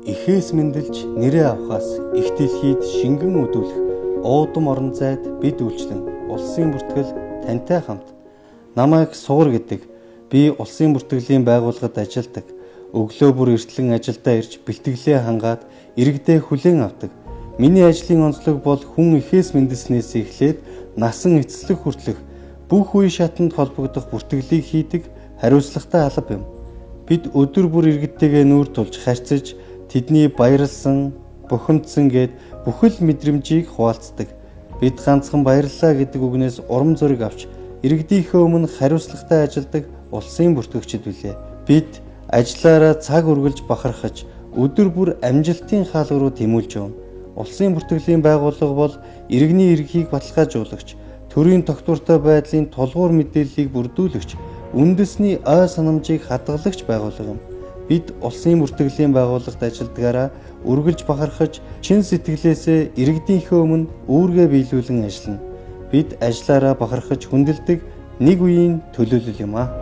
Эхээс мэндэлж нэрээ авахаас их дэлхийд шингэн өдүүлэх уудам орон зайд бид үйлчлэн улсын бүртгэл тантай хамт. Намайг Сугар гэдэг. Би улсын бүртгэлийн байгууллагад ажилладаг. Өглөө бүр эртлэн ажилдаа ирж бэлтгэлээ хангаад иргэдээ хүлээн авдаг. Миний ажлын онцлог бол хүн эхээс мэндэлснээс эхлээд насан эцэслэх хүртэлх бүх үе шатанд холбогдох бүртгэлийг хийдэг хариуцлагатай алба юм. Бид өдөр бүр иргэдтэйгээ нүүр тулж харьцаж тэдний баярлсан, бухимдсан гээд бүхэл мэдрэмжийг хуваалцдаг. Бид ганцхан баярлалаа гэдэг үгнээс урам зориг авч иргэдийнхээ өмнө хариуцлагатай ажилладаг улсын бүртгэгчид билээ. Бид ажиллаараа цаг үргэлж бахархаж өдөр бүр амжилтын хаалга руу тэмүүлж явна. Улсын бүртгэлийн байгууллага бол иргэний эрхийг баталгаажуулагч, төрийн тогтвортой байдлын тулгуур мэдээллийг бүрдүүлэгч, үндэсний ой санамжийг хадгалагч байгууллага юм. Бид улсын бүртгэлийн байгууллагад ажилладгаараа үргэлж бахархаж, чин сэтгэлээсээ иргэдийнхээ өмнө үүргээ биелүүлэн ажиллана. Бид ажиллаараа бахархаж хүндэлдэг нэг үеийн төлөөлөл юм аа.